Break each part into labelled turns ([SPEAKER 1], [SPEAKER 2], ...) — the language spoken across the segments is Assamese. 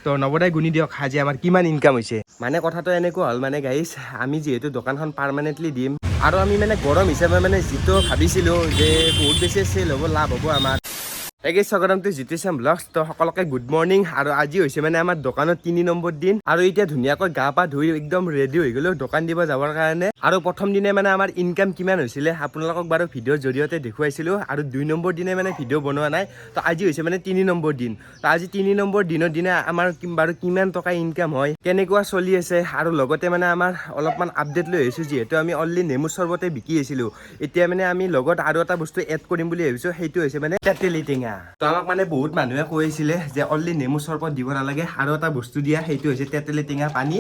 [SPEAKER 1] তো নৱদাই গুণি দিয়ক আজি আমাৰ কিমান ইনকাম হৈছে। মানে কথাটো এনেকুৱা হ'ল মানে গাইছ, আমি যিহেতু দোকানখন পাৰ্মানেণ্টলি দিম আৰু আমি মানে গৰম হিচাপে মানে যিটো ভাবিছিলোঁ যে বহুত বেছি চেল হ'ব, লাভ হ'ব আমাৰ। একে স্বাগতম টু জিতু শ্যাম ব্লগছ। তো সকলোকে গুড মৰ্ণিং। আৰু আজি হৈছে মানে আমাৰ দোকানত 3 নম্বৰ দিন আৰু এতিয়া ধুনীয়াকৈ গা পা ধুই একদম ৰেডি হৈ গ'লো দোকান দিব যাবৰ কাৰণে। আৰু প্ৰথম দিনে মানে আমাৰ ইনকাম কিমান হৈছিলে আপোনালোকক বাৰু ভিডিঅ'ৰ জৰিয়তে দেখুৱাইছিলোঁ আৰু 2 নম্বৰ দিনে মানে ভিডিঅ' বনোৱা নাই। তো আজি হৈছে মানে 3 নম্বৰ দিন। তো আজি 3 নম্বৰ দিনৰ দিনা আমাৰ বাৰু কিমান টকা ইনকাম হয়, কেনেকুৱা চলি আছে আৰু লগতে মানে আমাৰ অলপমান আপডেট লৈ আহিছোঁ। যিহেতু আমি অনলি নেমু চৰ্বতে বিকি আছিলোঁ, এতিয়া মানে আমি লগত আৰু এটা বস্তু এড কৰিম বুলি ভাবিছোঁ, সেইটো হৈছে মানে তেতেলী টেঙা। তো আমাক মানে বহুত মানুহে কৈ আছিলে যে অনলি নেমু চৰ্বত দিব নালাগে, আৰু এটা বস্তু দিয়া, সেইটো হৈছে তেতেলী টেঙা পানী।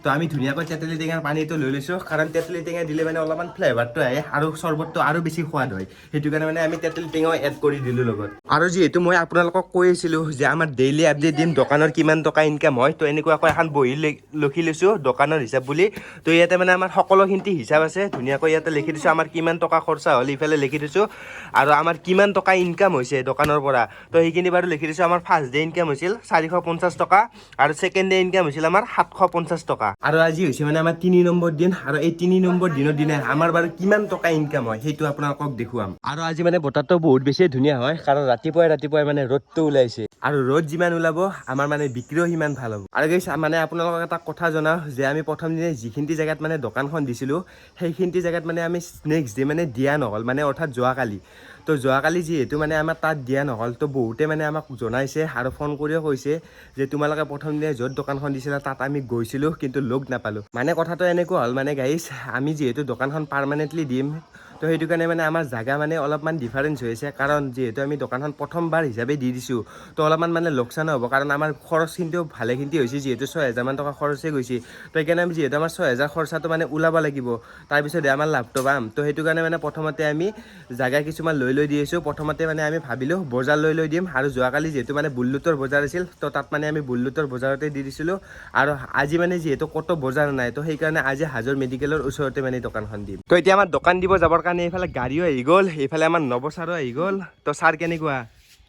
[SPEAKER 1] তো আমি ধুনীয়াকৈ তেতেলী টেঙাৰ পানীটো লৈ লৈছোঁ, কাৰণ তেতেলী টেঙা দিলে মানে অলপমান ফ্লেভাৰটো আহে আৰু চৰ্বতটো আৰু বেছি সোৱাদ হয়। সেইটো কাৰণে মানে আমি তেতেলী টেঙাও এড কৰি দিলোঁ লগত। আৰু যিহেতু মই আপোনালোকক কৈ আছিলোঁ যে আমাৰ ডেইলি আপডেট দিম দোকানৰ কিমান টকা ইনকাম হয়, তো এনেকুৱাকৈ এখন বহী লিখি লৈছোঁ দোকানৰ হিচাপ বুলি। তো ইয়াতে মানে আমাৰ সকলোখিনি হিচাপ আছে, ধুনীয়াকৈ ইয়াতে লিখি দিছোঁ আমাৰ কিমান টকা খৰচা হ'ল ইফালে লিখি দিছোঁ আৰু আমাৰ কিমান টকা ইনকাম হৈছে দোকানৰ পৰা। তো সেইখিনি বাৰু লিখি দিছোঁ। আমাৰ ফাৰ্ষ্ট ডে ইনকাম হৈছিল 450 টকা আৰু ছেকেণ্ড ডে ইনকাম হৈছিল আমাৰ 750 টকা। আৰু আজি হৈছে মানে আমাৰ 3 নম্বৰ দিন আৰু এই 3 নম্বৰ দিনৰ দিনা আমাৰ বাৰু কিমান টকা ইনকাম হয় সেইটো আপোনালোকক দেখুৱাম। আৰু আজি মানে বতৰটো বহুত বেছি ধুনীয়া হয়, কাৰণ ৰাতিপুৱাই ৰাতিপুৱাই মানে ৰ'দটো ওলাইছে আৰু ৰ'দ যিমান ওলাব আমাৰ মানে বিক্ৰীও সিমান ভাল হ'ব। আৰু গাইছ মানে আপোনালোকক এটা কথা জনাওঁ যে আমি প্ৰথম দিনে যিখিনি জেগাত মানে দোকানখন দিছিলোঁ সেইখিনি জেগাত মানে আমি নেক্সট ডে মানে দিয়া নহ'ল, মানে অৰ্থাৎ যোৱাকালি। তো যোৱাকালি যিহেতু মানে আমাৰ তাত দিয়া নহ'ল, তো বহুতে মানে আমাক জনাইছে আৰু ফোন কৰিও কৈছে যে তোমালোকে প্ৰথম দিনে য'ত দোকানখন দিছিলা তাত আমি গৈছিলোঁ কিন্তু লগ নাপালোঁ। মানে কথাটো এনেকুৱা হ'ল মানে গাইছ, আমি যিহেতু দোকানখন পাৰ্মানেণ্টলি দিম, তো সেইটো কাৰণে মানে আমাৰ জাগা মানে অলপমান ডিফাৰেঞ্চ হৈ আছে, কাৰণ যিহেতু আমি দোকানখন প্ৰথমবাৰ হিচাপে দি দিছোঁ তো অলপমান মানে লোকচানো হ'ব, কাৰণ আমাৰ খৰচখিনিও ভালেখিনি হৈছে, যিহেতু 6000মান টকা খৰচেই গৈছে। তো সেইকাৰণে আমি যিহেতু আমাৰ 6000 খৰচাটো মানে ওলাব লাগিব, তাৰপিছতহে আমাৰ লাভটো পাম। তো সেইটো কাৰণে মানে প্ৰথমতে আমি জাগা কিছুমান লৈ লৈ দি আছোঁ। প্ৰথমতে মানে আমি ভাবিলোঁ বজাৰ লৈ লৈ দিম আৰু যোৱাকালি যিহেতু মানে বুল্লুটৰ বজাৰ আছিল, তো তাত মানে আমি বুল্লুটৰ বজাৰতে দি দিছিলোঁ। আৰু আজি মানে যিহেতু ক'তো বজাৰ নাই, তো সেইকাৰণে আজি হাজোৰ মেডিকেলৰ ওচৰতে মানে দোকানখন দিম। তো এতিয়া আমাৰ দোকান দিব যাবৰ কাৰণে এইফালে গাড়ীও আহি গ'ল, এইফালে আমাৰ নৱ ছাৰো আহি গ'ল। তো ছাৰ কেনেকুৱা?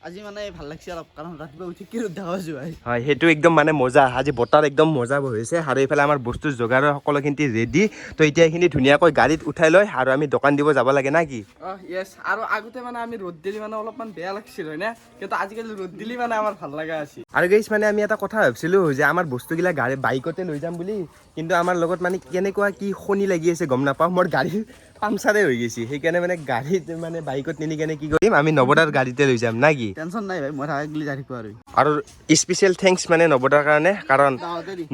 [SPEAKER 2] আজি মানে ভাল লাগছে অলপ, কাৰণ ৰাতিপুৱা উঠি কি ৰ'দ দেখা পাইছোঁ ভাই।
[SPEAKER 1] হয়, সেইটো একদম মানে মজা, আজি বতৰ একদম মজা হৈছে। আৰু এইফালে আমাৰ বস্তু যোগাৰৰ সকলোখিনি ৰেডি। তো এতিয়া এইখিনি ধুনীয়াকৈ গাড়ীত উঠাই লয় আৰু আমি দোকান দিব যাব লাগে না কি?
[SPEAKER 3] অ য়েছ। আৰু আগতে মানে আমি ৰ'দ দিলি মানে অলপমান বেয়া লাগিছিল হয় না, কিন্তু আজিকালি ৰ'দ দিলি মানে আমাৰ ভাল লগা আছে।
[SPEAKER 1] আৰু গাইছ মানে আমি এটা কথা ভাবিছিলোঁ যে আমাৰ বস্তুগিলা গাড়ী বাইকতে লৈ যাম বুলি, কিন্তু আমাৰ লগত মানে কেনেকুৱা কি শনি লাগি আছে গম নাপাওঁ, মোৰ গাড়ী পামচাৰে হৈ গৈছে। সেইকাৰণে মানে গাড়ীত মানে বাইকত নিনি কেনে কি কৰিম, আমি নৱদাৰ গাড়ীতে লৈ যাম না কি?
[SPEAKER 2] টেনচন নাই ভাই, মই থাকি গ'লে যাই থাকিব আৰু।
[SPEAKER 1] আৰু স্পেচিয়েল thanks মানে নৱদাৰ কাৰণে, কাৰণ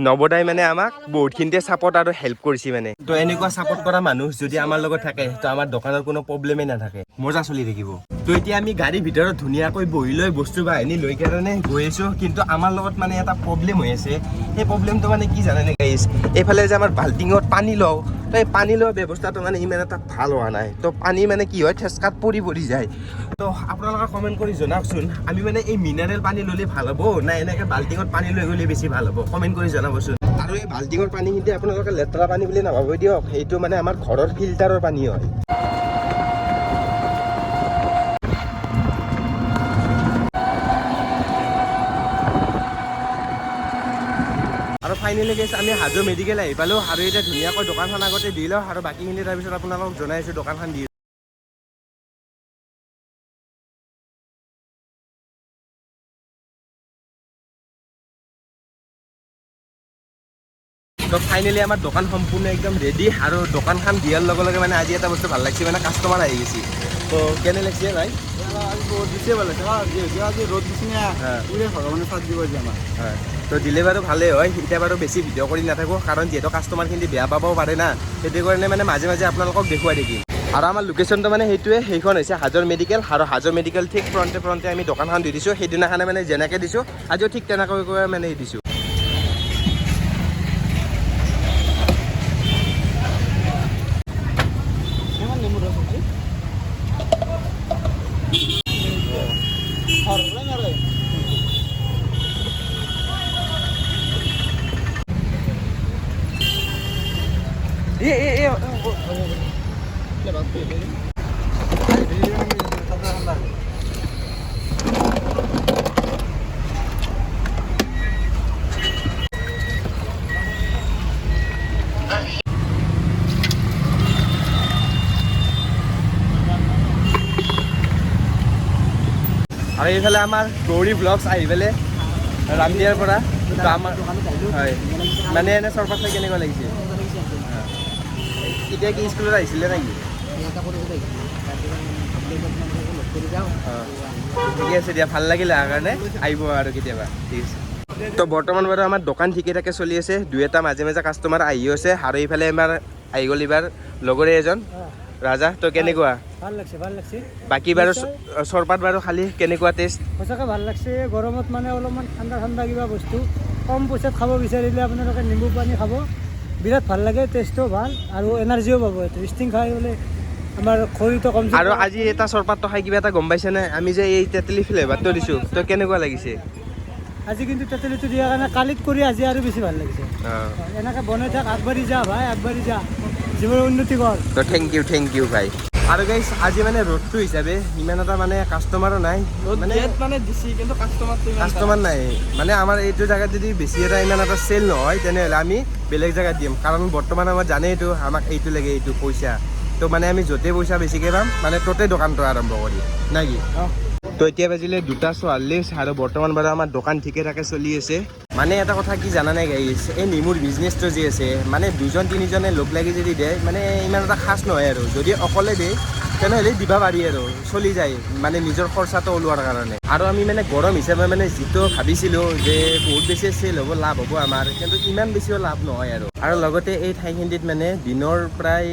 [SPEAKER 1] নৱদাই মানে আমাক বহুতখিনিতে ছাপৰ্ট আৰু হেল্প কৰিছে মানে। তো এনেকুৱা ছাপৰ্ট কৰা মানুহ যদি আমাৰ লগত থাকে তো আমাৰ দোকানৰ কোনো প্ৰব্লেমেই নাথাকে, মজা চলি থাকিব। তো এতিয়া আমি গাড়ীৰ ভিতৰত ধুনীয়াকৈ বহি লৈ বস্তু বাহিনী লৈ কাৰণে গৈ আছোঁ, কিন্তু আমাৰ লগত মানে এটা প্ৰব্লেম হৈ আছে। সেই প্ৰব্লেমটো মানে কি জানেনে গাইছ, এইফালে যে আমাৰ বাল্টিঙত পানী লওঁ, তো এই পানী লোৱা ব্যৱস্থাটো মানে ইমান এটা ভাল হোৱা নাই। তো পানী মানে কি হয় ঠেচকাত পৰি পৰি যায়। তো আপোনালোকে কমেণ্ট কৰি জনাওকচোন, আমি মানে এই মিনাৰেল পানী ল'লে ভাল হ'ব না এনেকৈ বাল্টিঙত পানী লৈ গ'লে বেছি ভাল হ'ব, কমেণ্ট কৰি জনাবচোন। আৰু এই বাল্টিঙৰ পানীখিনি আপোনালোকে লেতেৰা পানী বুলি নাভাবিব দিয়ক, সেইটো মানে আমাৰ ঘৰৰ ফিল্টাৰৰ পানী হয়। আৰু ফাইনেলি গেছ আমি হাজো মেডিকেল আহি পালোঁ আৰু এতিয়া ধুনীয়াকৈ দোকানখন আগতে দি লওঁ আৰু বাকীখিনি তাৰপিছত আপোনালোকক জনাই আছোঁ দোকানখন দি। তো ফাইনেলি আমাৰ দোকান সম্পূৰ্ণ একদম ৰেডি আৰু দোকানখন দিয়াৰ লগে লগে মানে আজি এটা বস্তু ভাল লাগিছে, মানে কাষ্টমাৰ আহি গৈছে। তো কেনে লাগিছে ভাই?
[SPEAKER 2] আজি বহুত বেছিয়ে ভাল লাগিছে, কাৰণ যিহেতু আজি ৰ'দ দিছে না, পুৰে ভগৱানে চাথ দিব আজি আমাক।
[SPEAKER 1] হয়, তো দিলে বাৰু ভালেই হয়। এতিয়া বাৰু বেছি ভিডিঅ' কৰি নাথাকোঁ, কাৰণ যিহেতু কাষ্টমাৰখিনি বেয়া পাবও পাৰে না, সেইটো কাৰণে মানে মাজে মাজে আপোনালোকক দেখুৱাই থাকিম। আৰু আমাৰ লোকেশ্যনটো মানে সেইটোৱে, সেইখন হৈছে হাজোৰ মেডিকেল আৰু হাজোৰ মেডিকেল ঠিক ফ্ৰণ্টে ফ্ৰণ্টে আমি দোকানখন দি দিছোঁ। সেইদিনাখনে মানে যেনেকৈ দিছোঁ আজিও ঠিক তেনেকৈ মানে দিছোঁ।
[SPEAKER 2] কিমান নেমু ৰস আছে?
[SPEAKER 3] এ এ এ
[SPEAKER 1] আৰু এইফালে আমাৰ গৌৰী ব্লগছ আহি পেলাই ৰামদিয়াৰ পৰা। তো আমাৰ হয় মানে এনে চৰপাত খাই কেনেকুৱা লাগিছে? এতিয়া কি স্কুলত আহিছিলে নেকি? অঁ, ঠিকে আছে দিয়া, ভাল লাগিলে অহাৰ কাৰণে। আহিব আৰু কেতিয়াবা। ঠিক আছে। তো বৰ্তমান বাৰু আমাৰ দোকান ঠিকে থাকে চলি আছে, দুই এটা মাজে মাজে কাষ্টমাৰ আহিও আছে। আৰু এইফালে আমাৰ আহি গ'ল এইবাৰ লগৰে এজন ৰাজা। তো কেনেকুৱা?
[SPEAKER 4] ভাল লাগছে, ভাল লাগছে।
[SPEAKER 1] বাকী বাৰু চৰপাত বাৰু খালি কেনেকুৱা টেষ্ট?
[SPEAKER 4] সঁচাকৈ ভাল লাগছে। গৰমত মানে অলপমান ঠাণ্ডা ঠাণ্ডা কিবা বস্তু কম পইচাত খাব বিচাৰিলে আপোনালোকে নিম্বু পানী খাব, বিৰাট ভাল লাগে, টেষ্টটো ভাল আৰু এনাৰ্জিও পাব। এইটো ষ্টিং খাই বোলে আমাৰ শৰীৰটো কম।
[SPEAKER 1] আৰু আজি এটা চৰপাতটো খাই কিবা এটা গম পাইছেনে, আমি যে এই তেতেলী ফ্লেভাৰটো দিছোঁ, তো কেনেকুৱা লাগিছে?
[SPEAKER 4] আজি কিন্তু তেতেলীটো দিয়াৰ কাৰণে কালিত কৰি আজি আৰু বেছি ভাল লাগিছে। এনেকৈ বনাই থাক, আগবাঢ়ি যা ভাই, আগবাঢ়ি যা, জীৱনৰ উন্নতি কৰ।
[SPEAKER 1] তো thank U, thank U ভাই। আৰু গাইছ, আজি মানে ৰ'দটো হিচাপে ইমান এটা মানে কাষ্টমাৰো নাই।
[SPEAKER 3] ৰ'দ
[SPEAKER 1] মানে
[SPEAKER 3] দিয়াত মানে দিছি, কিন্তু কাষ্টমাৰটো ইমান
[SPEAKER 1] কাষ্টমাৰ নাই। মানে আমাৰ এইটো জেগাত যদি বেছি এটা ইমান এটা চেল নহয়, তেনেহ'লে আমি বেলেগ জেগাত দিম। কাৰণ বৰ্তমান আমাৰ জানেইতো আমাক এইটো লাগে, এইটো পইচা। তো মানে আমি য'তেই পইচা বেছিকৈ পাম, মানে ত'তে দোকানটো আৰম্ভ কৰিম, নাই কি? তো এতিয়া বাজিলে 2:44 আৰু বৰ্তমান বাৰু আমাৰ দোকান ঠিকে থাকে চলি আছে। মানে এটা কথা কি জানা নাই গাইছ, এই নেমুৰ বিজনেছটো যি আছে, মানে দুজন তিনিজনে লগ লাগি যদি দিয়ে, মানে ইমান এটা খাচ নহয়। আৰু যদি অকলে দিয়ে, তেনেহ'লে দিব পাৰি আৰু চলি যায়, মানে নিজৰ খৰচাটো ওলোৱাৰ কাৰণে। আৰু আমি মানে গৰম হিচাপে মানে যিটো ভাবিছিলোঁ যে বহুত বেছি চেল হ'ব, লাভ হ'ব আমাৰ, কিন্তু ইমান বেছিও লাভ নহয়। আৰু লগতে এই ঠাইখিনিত মানে দিনৰ প্ৰায়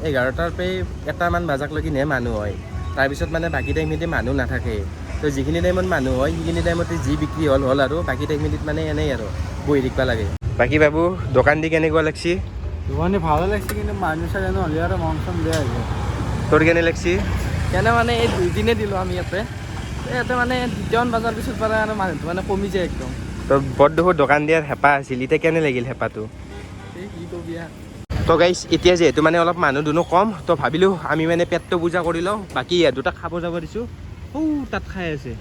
[SPEAKER 1] 11টাৰ পৰাই 1টামান বাজাকলৈকেহে মানুহ হয়। তাৰপিছত মানে বাকী টাইমখিনিত মানুহ নাথাকে। তো যিখিনি টাইমত মানুহ হয়, সেইখিনি টাইমতে যি বিক্ৰী হ'ল হ'ল, আৰু বাকী টাইমখিনিত মানে এনেই আৰু বহি থাকিব লাগে। বাকী বাবু, দোকান দি কেনেকুৱা লাগছি?
[SPEAKER 2] দোকানী ভালে লাগছে, কিন্তু মানুহ চাগে নহ'লে আৰু মন চন বেয়া হৈ যায়।
[SPEAKER 1] তোৰ কেনে লাগছি?
[SPEAKER 3] কেনে মানে এই দুইদিনে দিলোঁ আমি ইয়াতে। এই ইয়াতে মানে 2টামান বজাৰ পিছত মানে আৰু মানুহটো মানে কমি যায় একদম।
[SPEAKER 1] তোৰ বৰডোখৰ দোকান দিয়াৰ হেঁপাহ আছিল, এতিয়া কেনে লাগিল হেঁপাহটো?
[SPEAKER 3] এই কি কবি আৰু।
[SPEAKER 1] তো গাইছ, এতিয়া যিহেতু মানে অলপ মানুহ দুনুহ কম, তো ভাবিলোঁ আমি মানে পেটটো পূজা কৰি লওঁ। বাকী ইহঁত দুটাক খাব যাব দিছোঁ, সৌ তাত খাই আছে।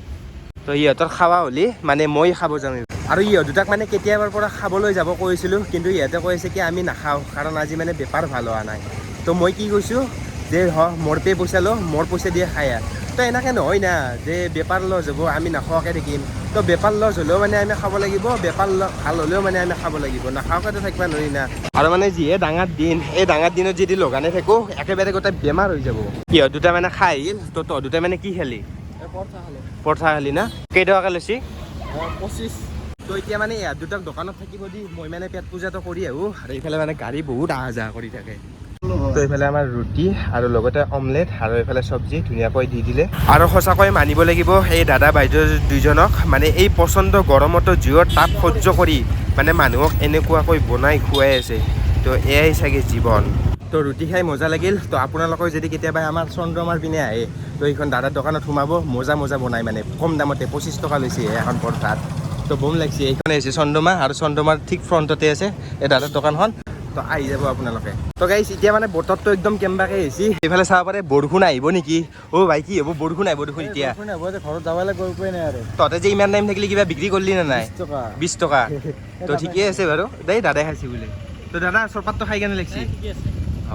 [SPEAKER 1] তো ইহঁতৰ খাৱা হ'লে মানে মই খাব যাম। আৰু ইহঁত দুটাক মানে কেতিয়াবাৰ পৰা খাবলৈ যাব কৈছিলোঁ, কিন্তু ইহঁতে কৈ আছে কি আমি নাখাওঁ, কাৰণ আজি মানে বেপাৰ ভাল হোৱা নাই। তো মই কি কৈছোঁ যে মোৰ পে পইচা ল, মোৰ পইচা দিয়ে খাই আহ। তো এনেকৈ নহয় না যে বেপাৰ লছ হ'ব আমি নাখোৱাকৈ থাকিম। তো বেপাৰ লছ হ'লেও মানে আমি খাব লাগিব, বেপাৰ ভাল হ'লেও মানে আমি খাব লাগিব, নাখাৱাকৈতো থাকিব নোৱাৰি না। আৰু মানে যিহে ডাঙৰ দিন, এই ডাঙৰ দিনত যদি লগানে থাকোঁ, একেবাৰে গোটেই বেমাৰ হৈ যাব। ইহঁত দুটা মানে খাই আহিল। তো তহঁত দুটা মানে কি খালি?
[SPEAKER 3] পৰঠা খালোঁ।
[SPEAKER 1] পৰঠা খালি না? কেইটকাকৈ লৈছি?
[SPEAKER 3] 25।
[SPEAKER 1] তো এতিয়া মানে ইহঁত দুটাক দোকানত থাকিব দি মই মানে পেট পূজাটো কৰি আহোঁ। আৰু এইফালে মানে গাড়ী বহুত অহা যোৱা কৰি থাকে। তো এইফালে আমাৰ ৰুটি আৰু লগতে অমলেট আৰু এইফালে চব্জি ধুনীয়াকৈ দি দিলে। আৰু সঁচাকৈ মানিব লাগিব এই দাদা বাইদেউ দুইজনক, মানে এই প্ৰচণ্ড গৰমতো জুইৰ তাপ সহ্য কৰি মানে মানুহক এনেকুৱাকৈ বনাই খুৱাই আছে। তো এয়াই চাগে জীৱন। তো ৰুটি খাই মজা লাগিল। তো আপোনালোকেও যদি কেতিয়াবা আমাৰ চন্দ্ৰমাৰ পিনে আহে, তো এইখন দাদাৰ দোকানত সোমাব, মজা মজা বনাই, মানে কম দামতে, 25 টকা লৈছে এখন পৰঠাত। তো বম লাগিছে। এইখনে হৈছে চন্দ্ৰমা আৰু চন্দ্ৰমাৰ ঠিক ফ্ৰণ্টতে আছে এই দাদাৰ দোকানখন। তো আহি যাব আপোনালোকে। তো গাইছ, এতিয়া মানে বতৰটো একদম কেম্বাকে আহিছে। এইফালে চাব পাৰে, বৰষুণ আহিব নেকি? অ' ভাই, কি হ'ব, বৰষুণ আহিব দেখোন এতিয়া।
[SPEAKER 2] বৰষুণ আহিব যে, ঘৰত যাব লাগিব, উপায় নাই আৰু।
[SPEAKER 1] তহঁতে যে ইমান টাইম থাকিলি, কিবা বিক্ৰী কৰিলি নে নাই?
[SPEAKER 2] 20 টকা।
[SPEAKER 1] 20 টকা। তো ঠিকেই আছে বাৰু। দেই দাদাই খাইছে বোলে। তো দাদা, চৰপাতটো খাই কেনে লাগছি?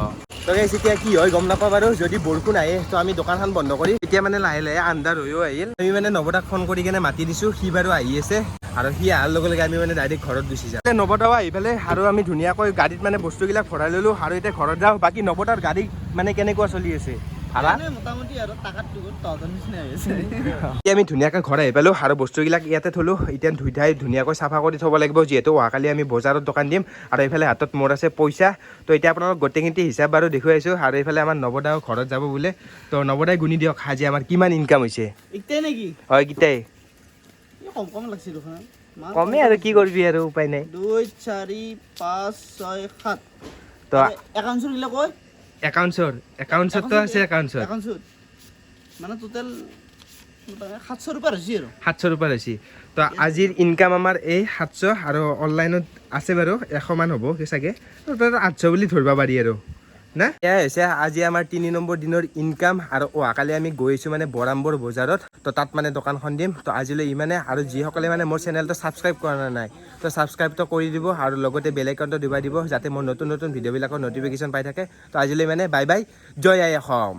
[SPEAKER 1] অঁ। তো গাইছ, এতিয়া কি হয় গম নাপাওঁ বাৰু। যদি বৰষুণ আহে, তো আমি দোকানখন বন্ধ কৰি। এতিয়া মানে লাহে লাহে আন্ধাৰ হৈও আহিল। আমি মানে নৱদাক ফোন কৰি কেনে মাতি দিছোঁ, সি বাৰু আহি আছে। আৰু সি অহাৰ লগে লগে আমি মানে ডাইৰেক্ট ঘৰত গুচি যাম। নৱদাও আহি পেলাই আৰু আমি ধুনীয়াকৈ গাড়ীত মানে বস্তুবিলাক ভৰাই ল'লোঁ আৰু এতিয়া ঘৰত যাওঁ। বাকী নৱদাৰ গাড়ী মানে কেনেকুৱা চলি আছে ভাড়া?
[SPEAKER 2] মোটামুটি আৰু টাকাত টুকুত তহঁতৰ নিচিনা হৈ আছে।
[SPEAKER 1] এতিয়া আমি ধুনীয়াকৈ ঘৰ আহি পালোঁ আৰু বস্তুবিলাক ইয়াতে থ'লোঁ। এতিয়া ধুই ধাই ধুনীয়াকৈ চাফা কৰি থ'ব লাগিব, যিহেতু অহাকালি আমি বজাৰত দোকান দিম। আৰু এইফালে হাতত মোৰ আছে পইচা। তো এতিয়া আপোনালোক গোটেইখিনি হিচাপ বাৰু দেখুৱাইছোঁ। আৰু এইফালে আমাৰ নৱদাও ঘৰত যাব বোলে। তো নৱদাই গুণি দিয়ক, আজি আমাৰ কিমান ইনকাম হৈছে।
[SPEAKER 2] ইকটাই নেকি?
[SPEAKER 1] হয়, কেইটাই।
[SPEAKER 2] এই কম কম লাগছে দেখোন।
[SPEAKER 1] কমেই আৰু, কি কৰিবি আৰু, উপায় নাই।
[SPEAKER 2] 2, 4, 5, 6, 7।
[SPEAKER 1] তো
[SPEAKER 2] একাউণ্টছৰ গিলা কয়।
[SPEAKER 1] একাউণ্টছৰতো আছে, একাউণ্টছত।
[SPEAKER 2] একাউণ্টছত মানে টোটেল 700 ৰূপাৰ হৈছে আৰু।
[SPEAKER 1] 700 ৰূপাৰ হৈছে। তো আজিৰ ইনকাম আমাৰ এই 700 আৰু অনলাইনত আছে বাৰু 100মান হ'ব চাগে। তো তাত 800 বুলি ধৰিব পাৰি আৰু না। এয়াই হৈছে আজি আমাৰ 3 নম্বৰ দিনৰ ইনকাম। আৰু অহাকালি আমি গৈ আছোঁ মানে বৰাম্বৰ বজাৰত, তো তাত মানে দোকানখন দিম। তো আজিলৈ ইমানে। আৰু যিসকলে মানে মোৰ চেনেলটো ছাবস্ক্ৰাইব কৰা নাই, তো ছাবস্ক্ৰাইবটো কৰি দিব আৰু লগতে বেল আইকনটো দবাই দিব, যাতে মোৰ নতুন নতুন ভিডিঅ'বিলাকৰ ন'টিফিকেশ্যন পাই থাকে। তো আজিলৈ মানে বাই বাই, জয় আই অসম।